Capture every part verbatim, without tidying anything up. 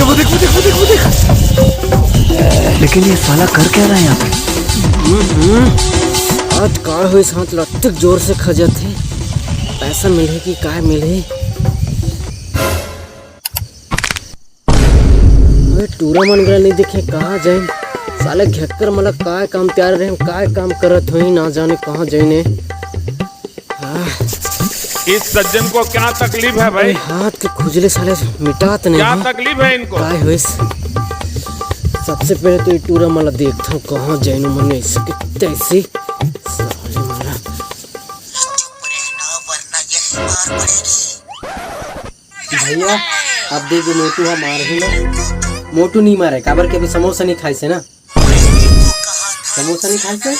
वो देख, वो देख, वो देख, वो देख। लेकिन ये साला कर क्या रहा है यहाँ पे? आज का होइस, हाथ ल अतेक जोर से खजत हे। पैसा मिलही कि काय मिलही? अबे टूरा मन करा नहीं देखे, कहाँ जाइन? साले घेक्कर मला काय काम तैयार रहे, काय काम करत होही, ना जाने कहाँ जाइन हे। आह। इस सज्जन को क्या तकलीफ है भाई? अरे हाथ के खुजली साले मिटात नहीं क्या है। तकलीफ है इनको? काय होइस? सबसे पहले तो ये टूरा मला देखता हूँ, कहाँ जाइन मन इसके तैसी। साले मला। भैया, अब देख दे, मोटू हा मारही ना। मोटू नहीं मारे, काबर के अभी समोसा नहीं खाइस हे ना। समोसा नहीं खाइस हे,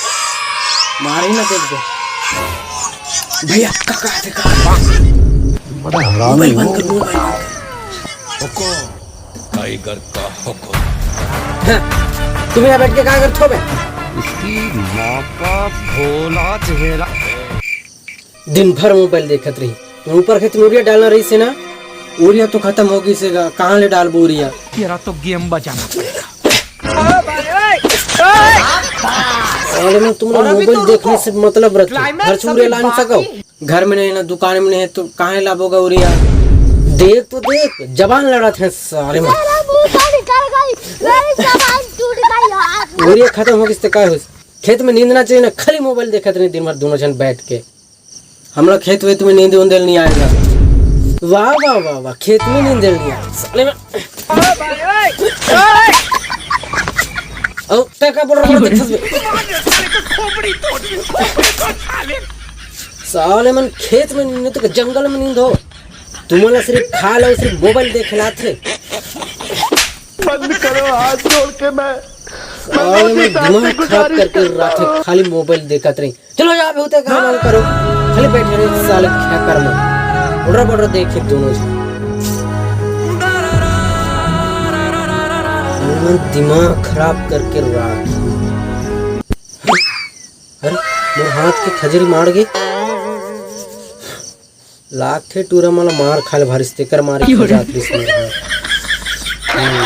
मारही ना, देख दे। भैया, काका आथे, काका। बड़ा हरामी मोबाइल बंद हो। कर, मोबाइल बंद कर। टाइगर का हुक्म। हाँ, तुम यहाँ बैठ के का करत हो बे? इसकी माँ का भोला चेहरा। दिन भर मोबाइल देखत रही। ऊपर खेत में यूरिया डालना रहिस हे ना, यूरिया तो खतम हो गइस हे, कहाँ ले डालबो यूरिया? तेरा तो गेम बजाना पड़ेगा। अरे मैं तुम लोग मोबाइल देखने से मतलब रखो, घर से यूरिया ला नहीं सको। घर में नहीं ना, दुकान में नहीं है, तो कहाँ लाबोगा यूरिया? देख तो देख, जबान लड़त हे सारे में। तेरा मुंह तो निकल गई, मेरी जबान टूट गई यार। यूरिया खतम हो गइस ते काय होइस? खेत में नींदना चाहिए ना, खाली मोबाइल देखत रही दिन भर दोनों जन बैठ के। हम लोग खेत वेत में नींद उंदे ल नहीं आएगा। वाह, वाह, वाह, वाह, खेत में नींद उंदे ल नहीं आएगा। साले में। ओ, ते का बोल रहा है, देख सच में। साले मन खेत में नींद तो जंगल में नींद हो। तुमन ला सिर्फ खाय ला, सिर्फ मोबाइल देखे ला आथे। बंद करो, हाथ जोड़ के मैं, मैं साले मन दिमाग खराब करके रात में खाली मोबाइल देखत रही। चलो यहाँ पे होते काम वाम करो, खाली बैठे रहे साले क्या कर्म। बड़ा बड़ा देखे दोनों झन। साले मन दिमाग खराब करके रात। अरे, मोर हाथ के खजरी मार गे। लागथे टूरा मन ला मार खाय ल भारिस, तेकर मारे खजात रिस मोर हाथ। हम्म,